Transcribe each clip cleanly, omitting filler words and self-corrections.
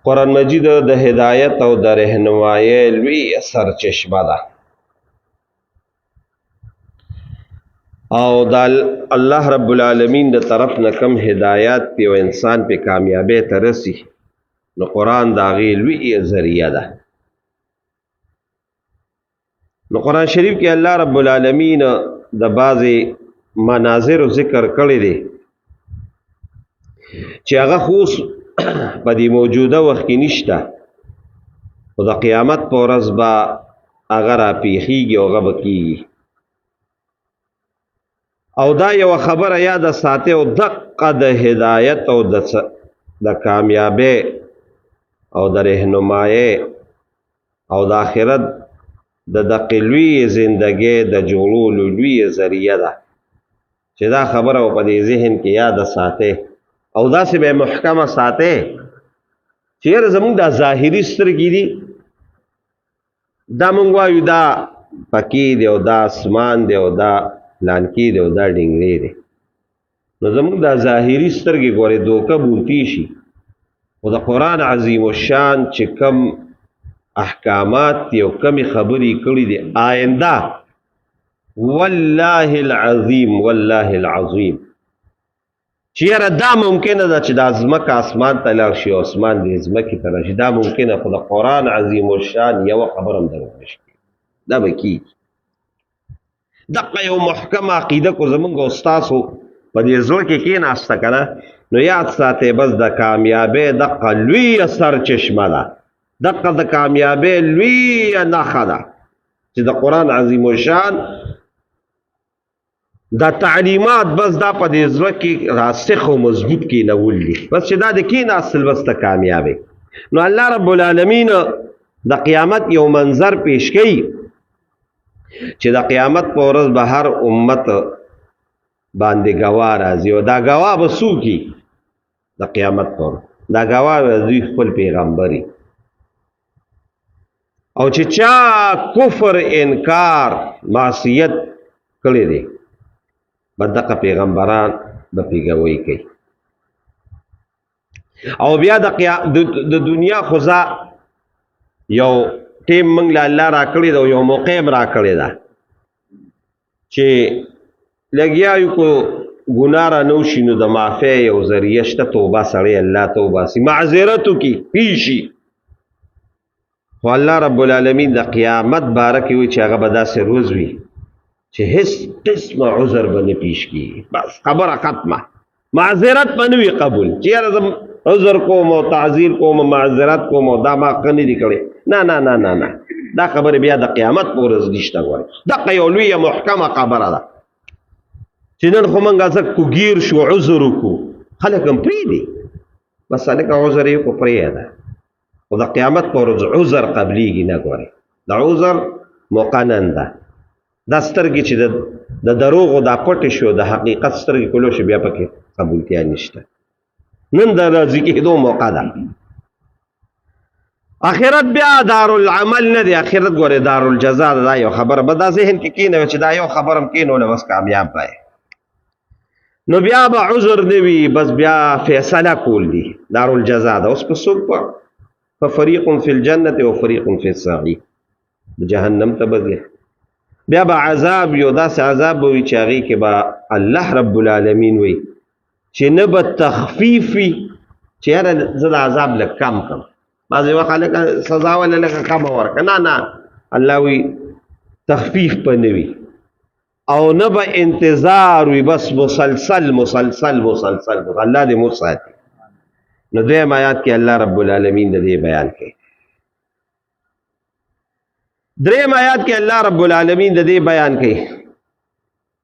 قرآن مجید د هدایت او د رهنمایۍ لوی سرچشمه ده او د الله رب العالمین د طرف نه کم هدایت دی او انسان په کامیابی ته رسی، نو قرآن د هغې لوی ذریعه ده. نو قرآن شریف کې الله رب العالمین د بعضې مناظر ذکر کړی دی چې هغه خو اوس په دې موجوده وخت کې نشته، خو د قیامت په ورځ به هغه راپیښیږي او هغه به کیږي. او دا یو خبره یاد ساته او دقه د هدایت او د کامیابی او د رهنمایۍ او د آخرت د دقې لوی زندګۍ د جوړولو لوی ذریعه ده چې دا خبره په دې ذهن کې یاد ساته او داسې به محکمه ساته چې یاره زمونږ دا ظاهري سترګې دي، دا مونږ وایو دا پکې دی او دا اسمان دی او دا پلانکی دی او دا ډینګری دی، نو زمونږ دا ظاهري سترګې ګورې دوکه بونتی شي، خو د قرآن عظیم الشان چې کم احکامات دي او کمې خبرې کړي دي آینده، والله العظیم والله العظیم چې یاره دا ممکنه ده چې دا ځمکه اسمان ته لاړ شي او اسمان دې ځمکې ته راشي، دا ممکنه، خو د قرآن عظیم الشان یوه خبره هم دروغ نه شي، دا به کېږي. دغه یو محکمه عقیده کو زمونږ او ستاسو په دې زړه کې کېناسته که نه، نو یاد ساتئ بس د کامیابۍ دغه لویه سرچشمه ده، دغه د کامیابۍ لویه نښه ده چې د قرآن عظیم الشان دا تعلیمات بس دا په دې زړه کې راسخ او مضبوط کېنول دي، بس چې دا د کېناستل بس ته کامیابې. نو الله رب العالمین د قیامت یو منظر پیش کوي چې د قیامت په ورځ به هر امت باندې ګواه راځي، او دا ګواه به څوک وي؟ د قیامت په ورځ دا ګواه به دوی خپل پیغمبري، او چې چا کفر انکار معصیت کړی دی به دغه پیغمبران به پې ګواهي کوي. او بیا د دنیا خزا یو ټیم موږ له الله راکړی ده او یو موقع هم راکړې ده چې لګیا یو کو ګناه را نه وشي، نو د معافۍ یو ذریعه شته، توبه سړی الله ته وباسي، معذرت وکړي، پیشي. خو الله رب العالمین د قیامت باره کې وایي چې هغه به داسې روز وي چې هیڅ قسمه عذر به نه پیش کېږي، بس خبره ختمه، معذرت به نه وي قبول چې یاره زه عذر کوم او تعذیر کوم او معذرت کوم او دا ما ښه نه دي کړی. نه نه نه نه نه، دا خبرې بیا د قیامت په ورځ نشته. ګورئ دغه یو لویه محکمه خبره ده چې نن خو موږ ځکه کوګیر شو عذر وکړو، خلک هم پرېږدي، بس هلکه عذر یې وکړو پرېږده، خو د قیامت په ورځ عذر قبلیږي نه. ګورئ د عذر مقنن ده، دا سترګې چې د دروغو دا پټې شو، د حقیقت سترګې کولو شو، بیا پکې قبولتیا نشته. نن د راضي کېدو موقع ده. اخرت بیا دارالعمل نه دی، اخرت ګورې دارالجزا ده. دا یو خبره به دا ذهن کې کینوي چې دا یو خبره هم کینوله بس کامیاب به، نو بیا به عذر نه وي، بس بیا فیصله کول دي، دارالجزا ده. اوس په څوک په فریق فی الجنة او فریق فی السعیر، جهنم ته به ځي، بیا به عذاب یو داسې عذاب به وي چې هغې کې به الله رب العالمین وي چې نه به تخفیف وي چې یاره زه د عذاب لږ کم کړم، بعضې وخت هلکه سزا وله لږه کمه ورکړه، نه نه، الله وي تخفیف به نه وي او نه به انتظار وي، بس مسلسل مسلسل مسلسل، الله دې مو ساتي. نو دویم آیات کې الله رب العالمین د دې بیان کوي. دریم آیات کې الله رب العالمین د دې بیان کوي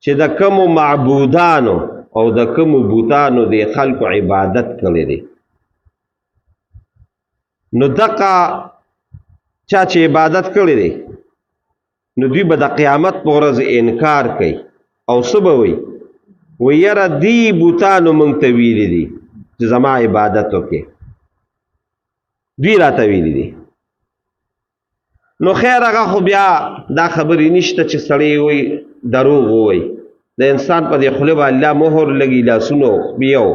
چې د کومو معبودانو او د کومو بوتانو د خلکو عبادت کړی دی، نو دغه چا چې عبادت کړی دی نو دوی به د قیامت په ورځ انکار کوي او څه به وایي؟ وایي یاره دې بوتانو موږ ته ویلي دي چې زما عبادت وکړي، دوی راته ویلي دي. نو خیر هغه خو بیا دا خبرې نشته چې سړی وایي دروغ ووایي، د انسان په دې خوله به الله مهر لګي، لاسونو خپې او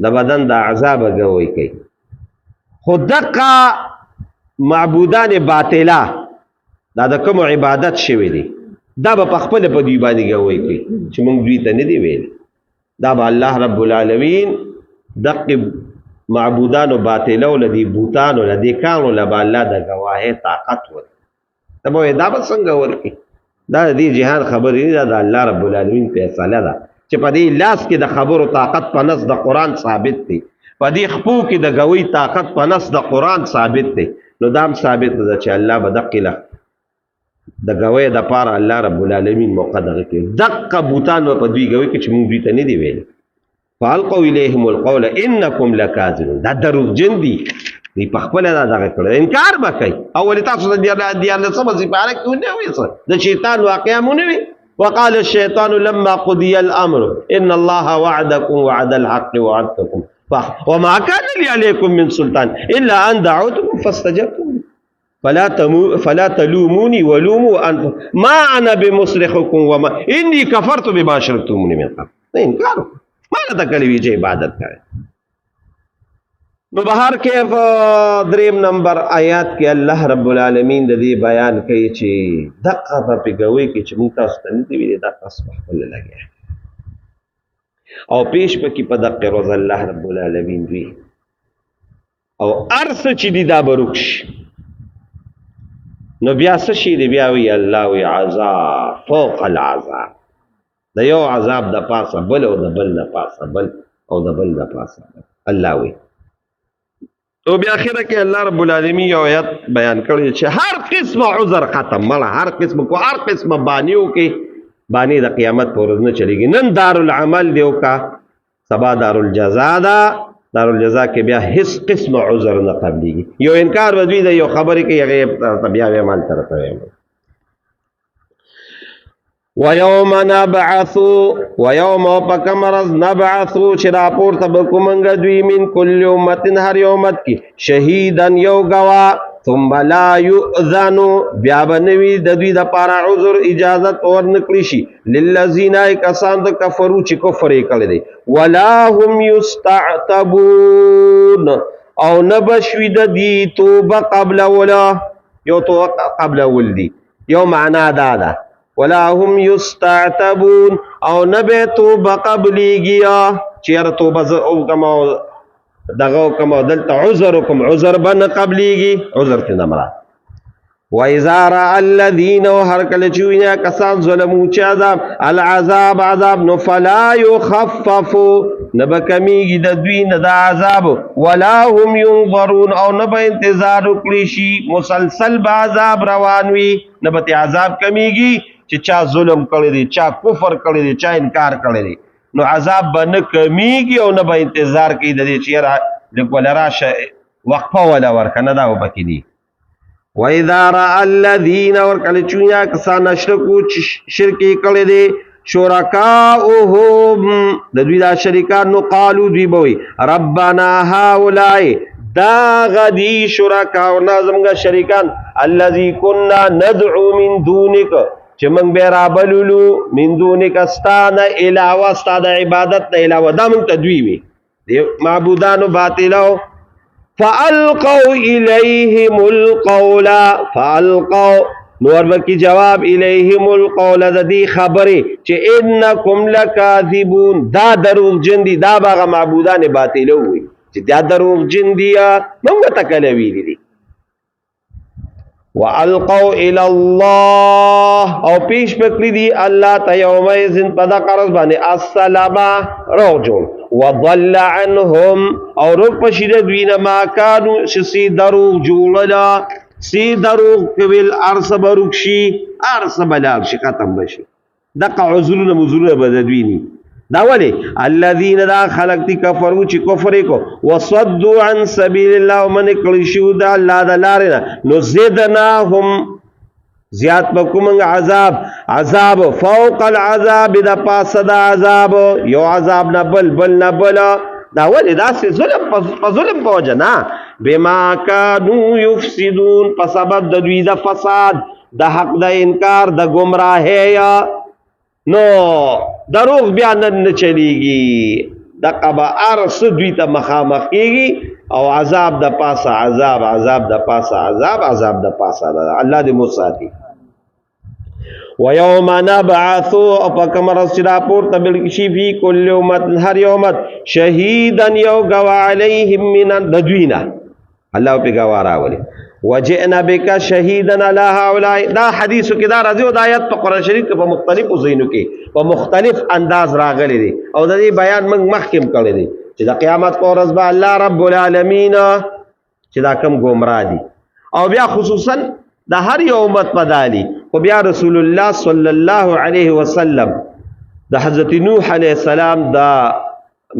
د بدن د اعضا به ګواهي کوي. خو دقه معبودان باطله دا د کوم عبادت شوی دی، دا به په خپل په دوی باندې ګواهي کوي چې موږ دوی ته نه دی ویلي. دا به الله رب العالمین دقه معبودانو باطلو لدی بوتانو لدی کانو لبا الله د گواهی طاقت ورکړي. ته به دا به څنګه ورکړي؟ دا د دې جهان خبرې نه ده، د الله رب العالمین فیصله ده چې په دې لاس کې د خبرو طاقت په نص د قرآن ثابت دی، په دې خپو کې د ګوي طاقت په نص د قرآن ثابت دی. نو دا هم ثابت ده چې الله به دقې له د ګوي د پاره الله رب العالمین موقع دغه کوي. دقه بوتان به په دوی ګوي کې چې موږ دوی ته نه دی ویلي. فالقوا الیهم القول انکم لکاذبون، دا دروغجن دي، دی په خپله دا دغه کړی، انکار به کوي. او ولې تاسو د دیارلسمه سپاره کې ونه وي څه د شیطان واقعه مو نه وي؟ وقال الشیطان لما قضي الامر ان الله وعدكم وعد الحق وعدتكم وما كان لي عليكم من سلطان الا ان دعوتكم فاستجبتم لي فلا تلوموني ولوموا انفسكم ما انا بمصرخكم وما اني كفرت بما اشركتموني من قبل. نه انکار ما نه تکلی وی چې عبادت کوي. نو بهر کیف دریم نمبر آیات کې الله رب العالمین د دې بیان کوي چې دقه په پیګوي کې چې موږ تاسو ته نه دی ویلي، دا تاسو په خپل لګیا او پیش پکې په دقه روز الله رب العالمین دوی او ارس چې دی دا بروک شي. نو بیا څه شي دی؟ بیا وی الله وی عذاب فوق العذاب، د یو عذاب د پاسه بل او د بل د پاسه بل او د بل د پاسه بل. الله وی تو بیا اخره کې الله رب العالمین یو آیت بیان کړی چې هر قسم عذر ختم، مړه هر قسم کو هر قسم بانیو کې بانی د قیامت پر ورځ نه چلیږي. نن دارالعمل دی او کا سبا دارالجزا ده، دارالجزا کې بیا هیڅ قسم عذر نه قبلیږي. یو انکار به دوی د یو خبرې کوي، هغه ته بیا وی مال طرف ته وی. ويوم نبعث، ويوم پکمرز نبعث چې راپورته به کومنګ دوی من کل امت هر یو امت کې شهیدا یو گوا، ثم لا يؤذن بیا به نه وي د دوی دپاره عذر اجازت ورنکړي شي للذین کسان د کفرو چې کفر یې کړی دی، ولا هم یستعتبون او نه به شوي د دوی توبه قبلوله. یو توبه قبلول دي، یو معنا دا ده ولا هم یستعتبون او نه به توبه قبلیږي چې یاره توبه زه وکړم او دغه وکړم او دلته عذر وکړم، عذر به نه قبلیږي، عذر ترې نه مراد. وَإِذَا رَأَى الَّذِينَ هر کله چې ویني کسان ظلمو چې عذاب العذاب عذاب نو فلا يخفف نه به کمیږي د دوی نه د عذاب، ولا هم ينظرون او نه به انتظار وکړي شي، مسلسل به عذاب روان وي، نه به ترې عذاب کمیږي چې چا ظلم کړی دی، چا کفر کړی دی، چا انکار کړی دی، نو عذاب به نه کمیږي او نه به انتظار کوي د دې چې یاره لږ وله راشه وقفه وله ورکړه، نه دا به پکې دي. وَإِذَا رَأَى الَّذِينَ ورکړه چې ویني کسان اشرکو چې شرک یې کړی دی شرکاؤهم د دوی دا شریکان، نو قالو دوی به وایي ربنا هؤلاء دا غدي شرکاؤنا زموږ شریکان الذي كنا ندعو من دونک چې موږ به رابللو من دونک ستا نه علاوه، ستا د عبادت نه علاوه، دا موږ ته دوی وي دی معبودانو باطلو. فألقوا إليهم القول، فألقوا نور بکی جواب إليهم القول د دې خبرې چې إنکم لکاذبون، دا دروغ جن دي، دا به هغه معبودان باطلو وي چې دا دروغ جن دي، موږ ته کله ویلي دي. وَأَلْقَوْا إِلَى اللَّهِ او پیش پکړي دي الله ته یومئذ په دغه ورځ باندې السلام روغ جوړ، وضل عنهم او روغ پشي د دوی نه ما کانو چې سی دروغ جوړله، سی دروغ کویل ارس به روک شي، ارس به لاړ شي، ختم به شي، دغه عذرونه مزرونه به د دوی ني. دا ولی الذين دا خلق دي کفرو چې کفر کو وصدوا عن سبيل الله ومن کړي شو د الله د لارې نه، نو زدناهم زیات بکومنګ عذاب، عذاب فوق العذاب د پاسه د عذاب، یو عذاب نه بل، بل نه بل. دا ولی دا سه ظلم په ظلم په وجه نه، بما كانوا يفسدون په سبب د دوی د فساد، د حق د انکار، د گمراهۍ. نو دروغ بیا نن نه چلیږي. دغه به هر څه دوی ته مخامخ کېږي او عذاب د پاسه عذاب، عذاب د پاسه عذاب، عذاب د پاسه عذاب. الله دې مو ساتي. ويوم نبعث، او په کومه ورځ چې راپورته بل شي، فی کل امت، هر یو امت، شهیدا یو ګواه، علیهم من د دوی نه الله په ګواه راولي. وجئنا بک شهیدا علی هؤلاء. دا حدیثو کې دا راځي او دا آیت په قرآن شریف کې په مختلفو ځایونو کې په مختلف انداز راغلي دي، او د دې بیان موږ مخکې هم کړی دی چې د قیامت په ورځ به الله رب العالمین چې دا کم ګمراه دي، او بیا خصوصا د هر یو امت په دالي، خو بیا رسول الله صلی الله علیه وسلم د حضرت نوح علیه السلام دا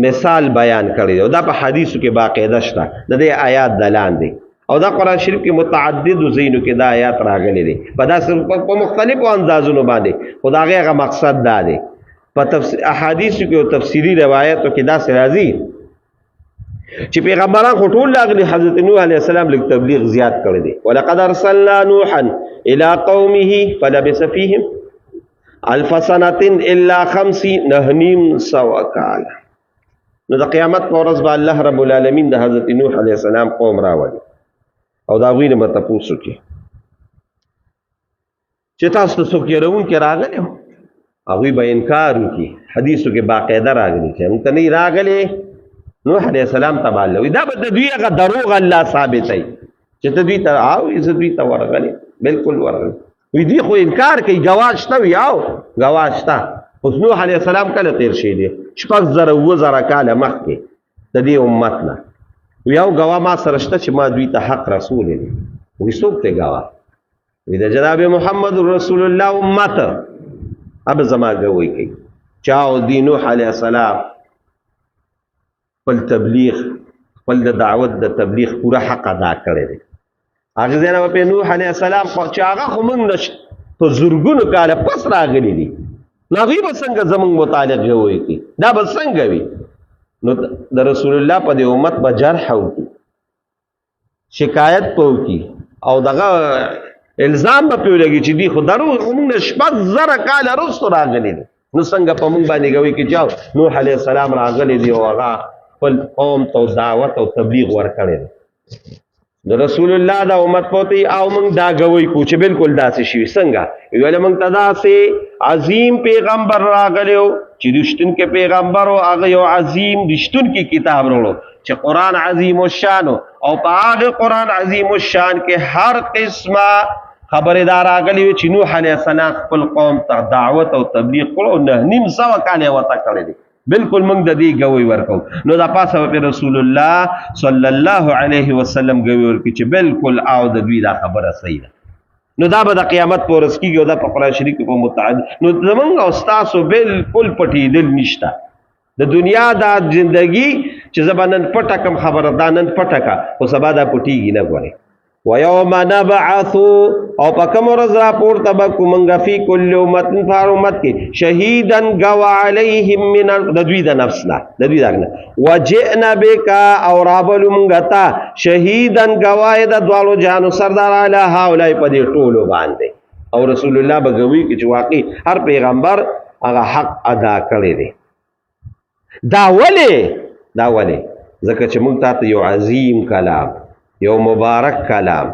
مثال بیان کړی دی، او دا په حدیثو کې باقاعده شته د دې آیات د لاندې، او دا قرآن شریف کې متعددو ځایونو کې دا آیات راغلي دي په داسې په مختلفو اندازونو باندې، خو د هغې هغه مقصد دا دی. په احادیثو کې او تفسیري روایتو کې داسې راځي چې پیغمبران خو ټول راغلي، حضرت نوح علیه السلام لږ تبلیغ زیات کړی دی. ولقد ارسلنا نوحا الى قومه فلبث فيهم الف سنة الا خمسين، نه نیم سو کاله. نو د قیامت په ورځ به الله رب العالمین د حضرت نوح علیه السلام قوم راولي او د هغوی نه به تپوس وکړي چې تاسو ته څوک یروونکي راغلی وو؟ هغوی به انکار وکړي. حدیثو کې باقاعده راغلي چې موږ ته نه راغلی نوح علیه السلام ته به الله وایي. دا به د دوی هغه دروغ الله ثابتوي چې ته دوی ته او زه دوی ته ورغلی، بالکل ورغلی. وایي دوی خو انکار کوي، ګواه شته؟ وي او ګواه شته. اوس نوح علیه السلام کله تېر شوی دی؟ 6000 7000 کاله مخکې د دې امت نه. وایي او ګواه ما سره شته چې ما دوی ته حق رسولی دی. وایي څوک دی ګواه؟ وایي د جناب محمد رسول الله امت اب زما ګواه کوي. چا او دی نوح علیه السلام خپل تبلیغ، خپل د دعوت د تبلیغ پوره حق ادا کړی دی. هغه ځای نه به نوح علیه السلام خو چې هغه خو موږ نه په زرګونو کاله پس راغلي دي، نو هغوی به څنګه زموږ متعلق ګواه کوي؟ دا به څنګه وي؟ نو د رسول الله په دې امت به جرح وکړي، شکایت به وکړي، او دغه الزام به پرې ولګي چې دوی خو دروغ، خو موږ نه 6000 کاله وروسته راغلي دي، نو څنګه په موږ باندې ګوي کې چاو نوح علیه السلام راغلی دی او هغه خپل قوم ته دعوت او تبلیغ ورکړی دی. د رسول الله دا امت پوتی او موږ دا ګوي کو چې بالکل داسې شي. څنګه؟ ویل موږ ته داسې عظیم پیغمبر راغلی و چې رښتونکی پیغمبر و، هغه یو عظیم رښتونکی کتاب راوړو چې قرآن عظیم الشان، او په هغه قرآن عظیم الشان کې هر قسمه خبرې دا راغلې وې چې نوح علیه السلام خپل قوم ته دعوت او تبلیغ کړو، 950 کاله یې ورته کړی دی. بالکل موږ د دې ګوی ورکو. نو دا پاسه په رسول الله صلی الله علیه وسلم ګوی ورکړي چې بالکل او د دوی دا خبره صحیح ده. نو دا به د قیامت په ورځ کېږي او دا په قرآن شریف کې په متعدد. نو زمونږ او ستاسو بالکل پټېدل نشته د دنیا دا زندگی چې زه به نن پټه کم خبره دا نن پټه کا، خو سبا دا پټېږي نه. ګورې ویوم نبعث، او په کوم ورځ راپورته به کړو موږ فی کل امت، په هر امت کې شهیدا ګوا علیهم من د دوی د نفس نه، د دوی د نه، وجئنا بک، او رابلو موږ ته شهیدا ګواه د دواړو جهانو سردار علی هؤلاء په دې ټولو باندې. او رسول الله به ګوي چې واقعي هر پیغمبر هغه حق ادا کړی دی. دا ولې؟ دا ولې؟ ځکه چې موږ ته یو عظیم کلام، یو مبارک کلام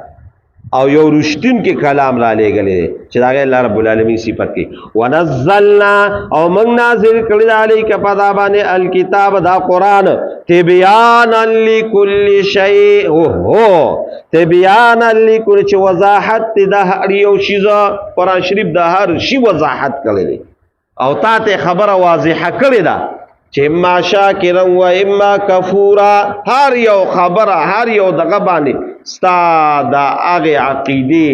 او یو رښتونکی کلام را لېږلی دی چې د هغې الله رب العالمین صفت کوي. ونزلنا، او موږ نازل کړی دی علیک په دا باندې الکتاب دا قرآن، تبیانا لکل شیء، هو تبیانا لکل، چې وضاحت دی د هر یو شي. قرآن شریف د هر شي وضاحت کړی دی او تا ته خبره واضحه کړې ده چې اما شاکرا و اما کفورا. هر یو خبره، هر یو دغه باندې ستا د هغې عقیدې،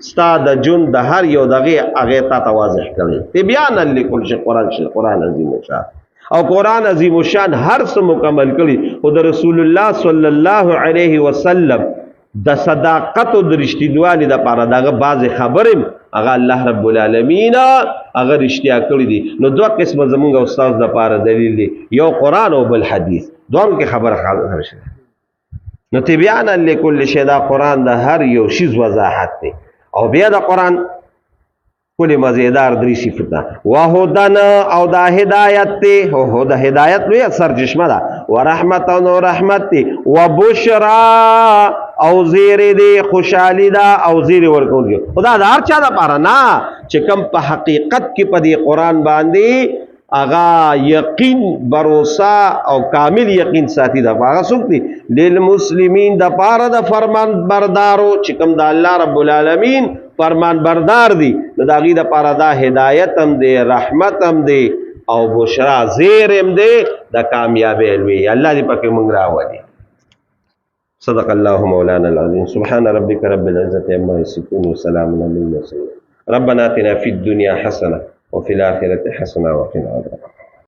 ستا د ژوند د هر یو دغې هغې تا ته واضح کړی. تبیانا لکل شی، قرآن شی، قرآن عظیم الشان، او قرآن عظیم الشان هر څه مکمل کړي. خو د رسول الله صلی الله علیه وسلم د صداقت او د رښتینوالي دپاره دغه بعضې خبرې هغه الله رب العالمین هغه رښتیا کړي دي. نو دوه قسمه زمونږ او ستاسو دپاره دلیل دی، یو قرآن او بل حدیث، دواړو کې خبره خبره شوه. نو تبیانا لکل شی، دا قرآن د هر یو شیز وضاحت دی. او بیا د قرآن کلی مزیدار درې صفته وهدن او دا هدایت ته هو هو د هدایت لوی سرچشمه ده ورحمت او رحمت ته وبشرا او زیر دی خوشحالی ده او زیر ورکول کی خدا دا هر چا ده پاره نه چې کم په حقیقت کې په دې قران باندې اغا یقین بروسا او کامل یقین ساتي دا هغه څوک دي؟ للمسلمین د پاره د فرمان بردارو، چې کوم د الله رب العالمین فرمان بردار دي، نو دا غي د پاره دا هدایت هم دی، رحمت هم دی او بشرا زیر هم دی د کامیابی لوی. الله دې پکې مونږ راولي. صدق الله مولانا العظيم. سبحان ربك رب العزة عما يصفون وسلام على المرسلين. ربنا آتنا في الدنيا حسنة وفي الآخرة حسنة وقنا عذاب النار.